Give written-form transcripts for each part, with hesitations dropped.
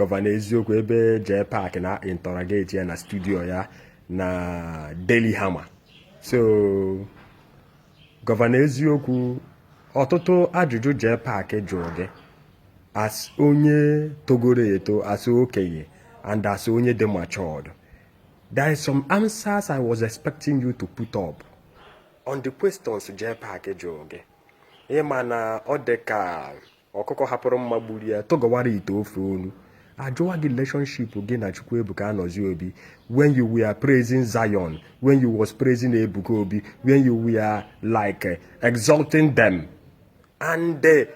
Governor Eziokwu ebe JPAC na interrogate ya na studio ya na Daily Hammer. So Governor Eziokwu, ọtụtụ ajụjụ JPAC jụrụ gị as onye togoro eto, as okenye and as onye dị matured, there is some answers I was expecting you to put up on the questions JPAC jụrụ gị. Ịma na ọ dị ka ọkụkọ hapụrụ mma gburu ya tụgọwara ite ofe onu. Ajụwa gị relationship gị na Chukwuebuka Anozie Obi when you were praising Zion, when you was praising Ebuka Obi, when you were like exalting them, and the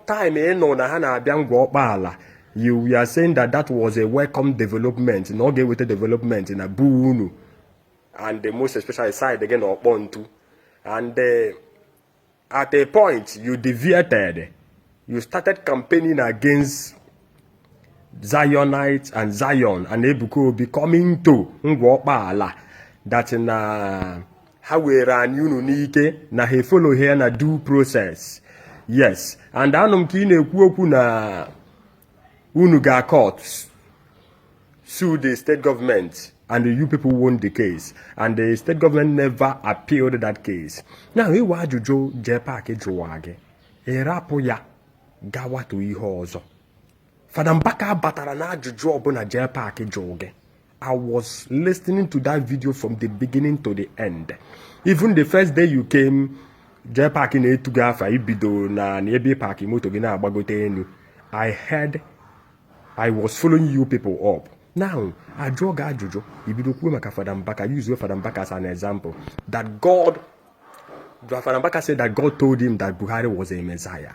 time ị nọ na ha na-abịa Ngwa Ọkpaala, you were saying that that was a welcome development, na ọ ga-eweta development na bu unu and the most especially side gị na ọkpọ ntu. And at a point you deviated, you started campaigning against Zionites and Zion and Ebuka Obi coming to Ngwa Ọkpaala, that na ha were anyị unu n'ike, na ha follow here na due process. Yes, and anụ m ka ị na-ekwu okwu na unu ga court, sue the state government, and you people won the case and the state government never appealed that case. Now, iwe ajụjụ JPAC jụwa gị, ịrapụ ya gawato ihe ọzọ. Fada Mbaka batara na ajụjụ ọbụla JPAC jụrụ gị. I was listening to that video from the beginning to the end. Even the first day you came, JPAC na-etu gị afa, ibido na ebe park moto gị na-agbagote elu. I heard, I was following you people up. Now, ajụọ gị ajụjụ, ibido kwuo maka Fada Mbaka, use Fada Mbaka as an example that God, Fada Mbaka said that God told him that Buhari was a messiah.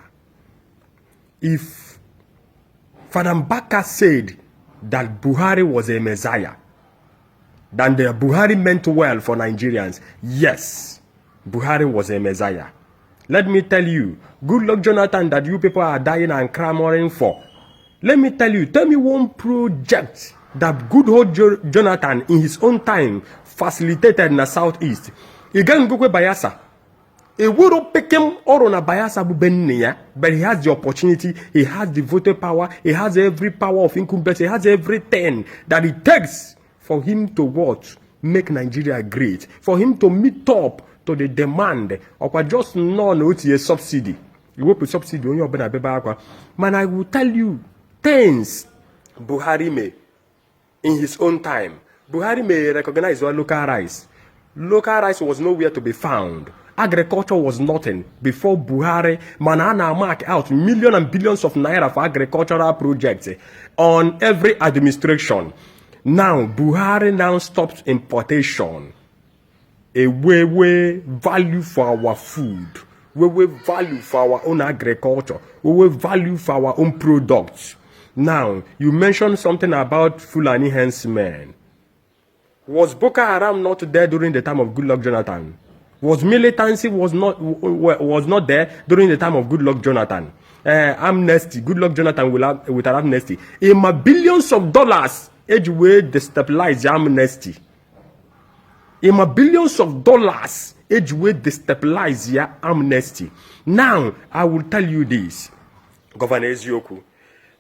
If Fada Mbaka said that Buhari was a messiah, then the Buhari meant well for Nigerians. Yes, Buhari was a messiah. Let me tell you, Goodluck Jonathan that you people are dying and clamoring for. Let me tell you, tell me one project that good old Jonathan in his own time facilitated in the Southeast. Ị gaghị ngokwe Bayelsa. Ewero pekem ọrụ na Bayelsa bụ be nne ya, but he has the opportunity, he has the voter power, he has every power of incumbency, he has everything that it takes for him to what? Make Nigeria great, for him to meet up to the demand. Ọkwa just nọ na otinye subsidy, iwepụ subsidy, onye ọbụla bebe akwa. Mana I will tell you things Buhari may in his own time. Buhari may recognize local rice. Local rice was nowhere to be found. Agriculture was nothing before Buhari. Mana a na-mark out millions and billions of naira for agricultural projects on every administration. Now, Buhari now stopped importation. A way way value for our food, where we value for our own agriculture, where we value for our own products. Now, you mentioned something about Fulani herdsmen. Was Boko Haram not there during the time of Goodluck Jonathan? Was militancy was not there during the time of Goodluck Jonathan? Amnesty, Goodluck Jonathan will have with an amnesty. In my billions of dollars, eji wee destabilize amnesty. In my billions of dollars, eji wee destabilize ya amnesty. Now, I will tell you this, Governor Eziokwu.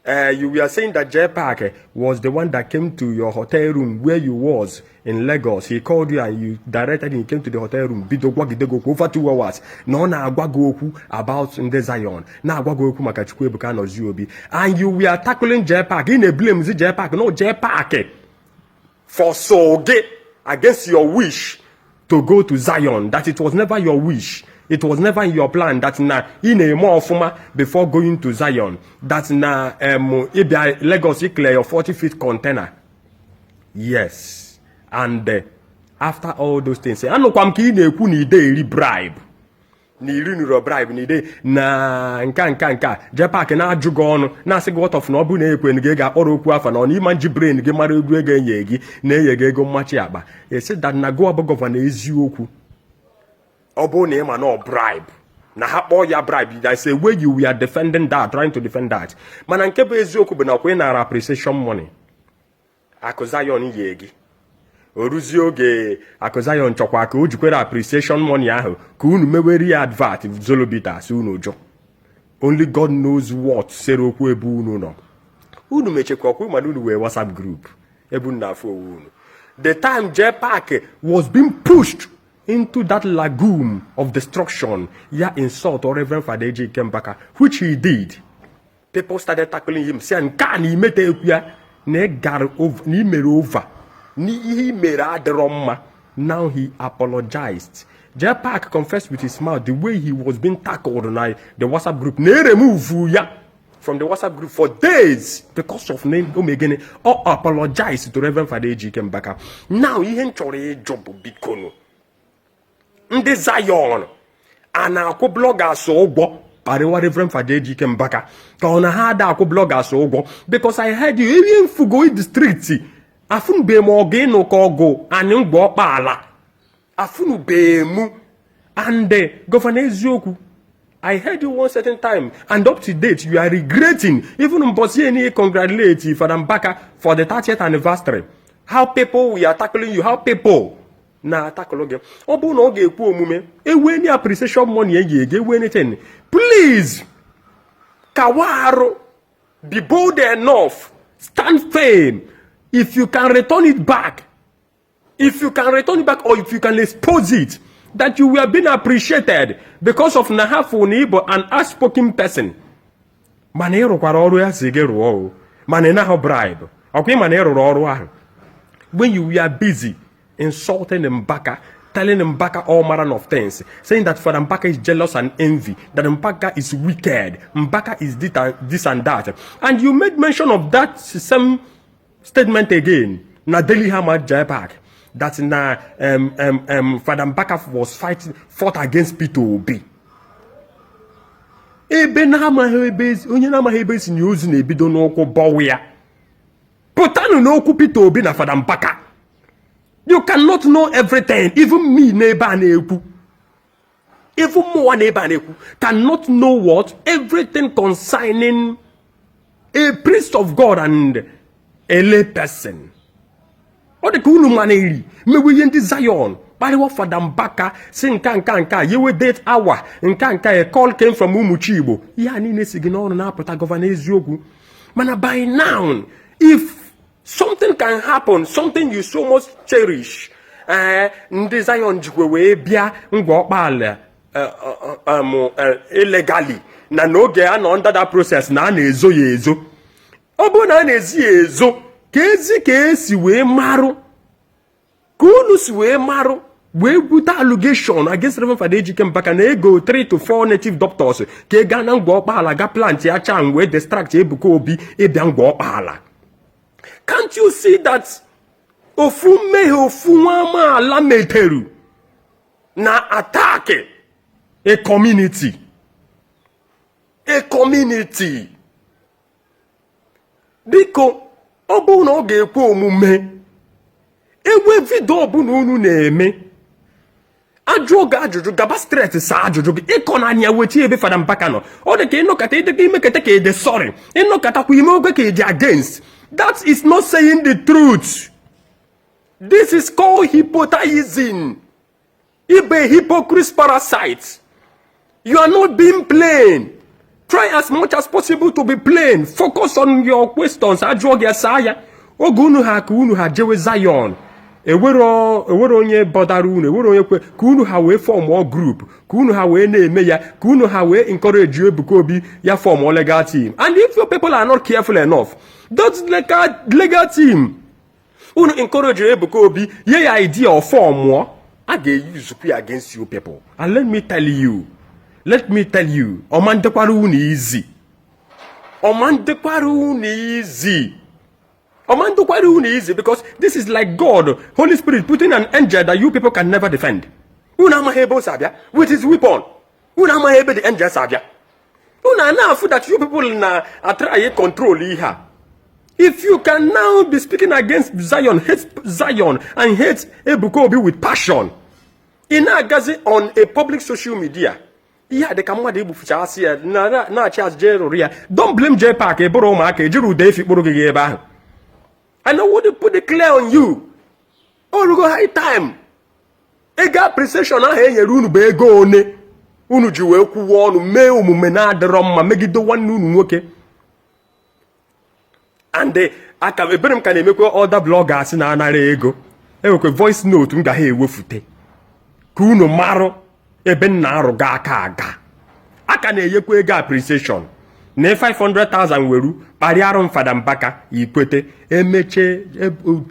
You were saying that JPAC was the one that came to your hotel room where you was in Lagos. He called you and you directed him. He came to the hotel room. Bido gwagide gị okwu over 2 hours. Na ọ na-agwa gị okwu about ndị Zion. Na-agwa gị okwu maka Chukwuebuka Anozie Obi. And you were tackling JPAC. Ị na-blame JPAC. No, JPAC for so gị against your wish to go to Zion, that it was never your wish. It was never in your plan, that na ị na-eme ọfụma before going to Zion. That na ịbịa Lagos, ị clear your 40 feet container. Yes. And after all those things, anụkwa m ka ị na-ekwu na ide eri bribe. Na iri nụrụ bribe na ide na nka nka nka. JPAC na-ajụ gị ọnụ, na-asị gị what of na ọ bụ na ekwen gị ga-akpọrọ okwu afa na ọ na ịma nji brain gị mara egwu ego enye gị na-enye gị ego mmachi akpa. Esi that na gụọ bụ Governor Eziokwu, ọ bụrụ na ị ma na ọ bribe na ha kpọọ ya bribe, there is a way you were defending that, trying to defend that. Mana nke bụ eziokwu bụ na ọkwa ị nara appreciation money akụ Zion yie gị. O ruzie oge akụ Zion chọkwa ka o jikwere appreciation money ahụ ka unu mewere ya advert Zolobita, si unu jụ. Only God knows what sere okwu ebe unu nọ. Unu mechekwa ọkwa, mana unu wee WhatsApp group ebe unu na-afụ onwe unu. The time JPAC was being pushed into that lagoon of destruction, ya insult or Reverend Father Ejike Mbaka, which he did, people started tackling him, say nke a na imete ekwu ya na ị gara over, na imere over, na ihe i mere adịrọ mma. Now he apologized. JPAC confessed with his mouth the way he was being tackled na the WhatsApp group, na remove ya from the WhatsApp group for days because of name omegene. Ọ apologize to Reverend Father Ejike Mbaka. Now ihe m chọrọ ịjụ bụ, bikonu, ndị Zion a na-akwụ bloggers ụgwọ kparịwa Reverend Father Ejike Mbaka, ka ọ na ha ada akwụ bloggers ụgwọ? Because I heard you ihe mfugo district, afụnube m ọgụ ịnụ ka ọgụ anyị Ngwa Ọkpaala, afụnube mụ. And Governor Eziokwu, I heard you one certain time, and up to date you are regretting. Even Mbosi Eni congratulate Father Mbaka for the 30th anniversary, how people we are tackling you, how people na tackle gị. Ọ bụrụ na ọ ga-ekwe omume, ewe any appreciation money e ga-ege, ewe anything, please kawa arụ, be bold enough, stand firm. If you can return it back, if you can return it back, or if you can expose it that you were being appreciated because of na ha fụ na ịbụ an outspoken person, mana ị rụkwara ọrụ ya si gị rụọ o, mana ị naghị bribe ọkwa ị, mana ị rụrụ ọrụ ahụ when you were busy insulting Mbaka, telling Mbaka all manner of things, saying that Father Mbaka is jealous and envy, that Mbaka is wicked, Mbaka is this and that. And you made mention of that same statement again na Daily Hammer JPAC, that na Father Mbaka was fighting, fought against Peter Obi. Ebe na-amaghị ebe onye na-amaghị ebe esi na ozu na-ebido n'ụkwụ bọwụ ya pụtanụ n'okwu Peter Obi na Father Mbaka. You cannot know everything. Even me n'ebe a na-ekwu, even mụnwa n'ebe a na-ekwu cannot know what everything concerning a priest of God and a lay person. Ọ dị ka unu mana eri mewe ihe ndị Zion kparịwa Fada Mbaka, si nka nka nka yewe date hour nka nka, a call came from Ụmụchi Igbo. Ihe a niile si gị n'ọnụ na-apụta, Governor Eziokwu. Mana by now, if something can happen, something you so much cherish, ee, ndị Zion jikwe wee bịa Ngwa Ọkpaala illegally na n'oge a nọ under that process na a na-ezo ya ezo, ọ bụrụ na a na-ezi ya ezo, ka ezi ka esi wee marụ, ka unu si wee marụ wee bute allegation against Reverend Fada Ejike Mbaka na ego 3 to 4 native doctors ka ị gaa na Ngwa Ọkpaala ga plant ya chan wee distract Ebuka Obi ịbịa Ngwa Ọkpaala? Can't you see that ofu mmehie ofu nwa amaala meteru na attack a community, a community? Biko, ọ bụrụ na ọ ga-ekwe omume, egwe video ọbụla unu na-eme, ajụọ gị ajụjụ, gaba straight saa ajụjụ gị. Ịkọ na anya wechi ebe Fada Mbaka nọ, ọ dị ka ịnọkọta ịdịka imeketa ka ịdị sorry, ịnọkọtakwa ime oge ka ịdị against. That is not saying the truth. This is called hypotizing. Ibe hypocrite parasite, you are not being plain. Try as much as possible to be plain. Focus on your questions. Ajụọ gị, asa ya. Oge unu ha ka unu ha jewe Zion, ewere onye bọdara unu, ewere onye kwe ka unu ha wee formụọ group, ka unu ha wee na-eme ya, ka unu ha wee encourage Ebuka Obi ya formụọ legal team. And if your people are not careful enough, that legal team unu encourage Ebuka Obi, nye ya idea of formụọ, a ga-eyuzukwu ya against you people. And let me tell you, let me tell you, ọma ndekwara unu easy, ọma ndekwara unu easy, ọma ndekwara unu easy, because this is like God, Holy Spirit putting an angel that you people can never defend. Unu amaghị ebe o si abịa with his weapon. Unu amaghị ebe the angels abịa. Unu a na-afụ that you people na atry control ihe a. If you can now be speaking against Zion, hate Zion and hate Ebuka Obi with passion, ị na-agazi on a public social media, ihe a dị ka mmadụ igbufuchasị ya na-achị azụ jee rụrụ ya. Don't blame JPAC. Ị bụrụ ụmụaka ejiri ụda efi kpụrụ gị ebe ahụ. I know what to put it clear on you. Orugo high time. Ego appreciation ahụ e nyere unu bụ ego one unu ji wee kwuwe ọnụ mee omume na-adịrọ mma megide nwanne unu nwoke. And aka ebere m ka na-emekwa other bloggers na-anara ego. Enwekwa voice note m ga ha ewefute ka unu marụ ebe m na-arụga aka aga. Aka na-enyekwa ego appreciation na 500,000 weru kparịarụ m Fada Mbaka. Ikwete emechie,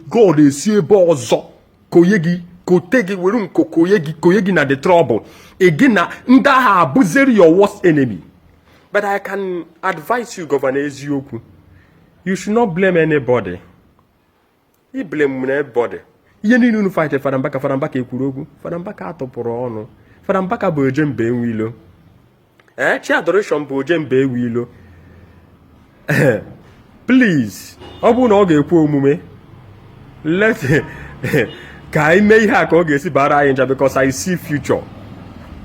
God esi ebe ọzọ konye gị, kote gị, were nko konye gị, konye gị na the trouble. Ị gị na ndị agha abụziri your worst enemy. But I can advise you, Governor Eziokwu, you should not blame anybody. I blame anybody. Ihe niile unu fight Fada Mbaka, Fada Mbaka ekwuru okwu? Fada Mbaka atụpụrụ ọnụ. Fada Mbaka bụ oje mba enwe ilo. Ee, chi adoration bụ oje mba ewe ilo. Please, ọ bụrụ na ọ ga-ekwe omume, let ka anyị mee ihe a ka ọ ga-esi bara anyị ncha, because I see future,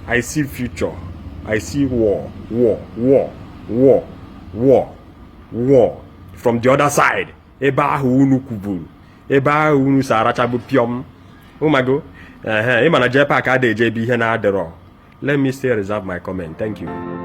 I see future, I see war, war, war, war, war, war from the other side. Ebe ahụ unu kwuburu, ebe ahụ unu si arachabụ pịọm ụmago. Ehe, ịma na J Park adịghị eje ebe ihe na-adịrọ. Let me still reserve my comment. Thank you.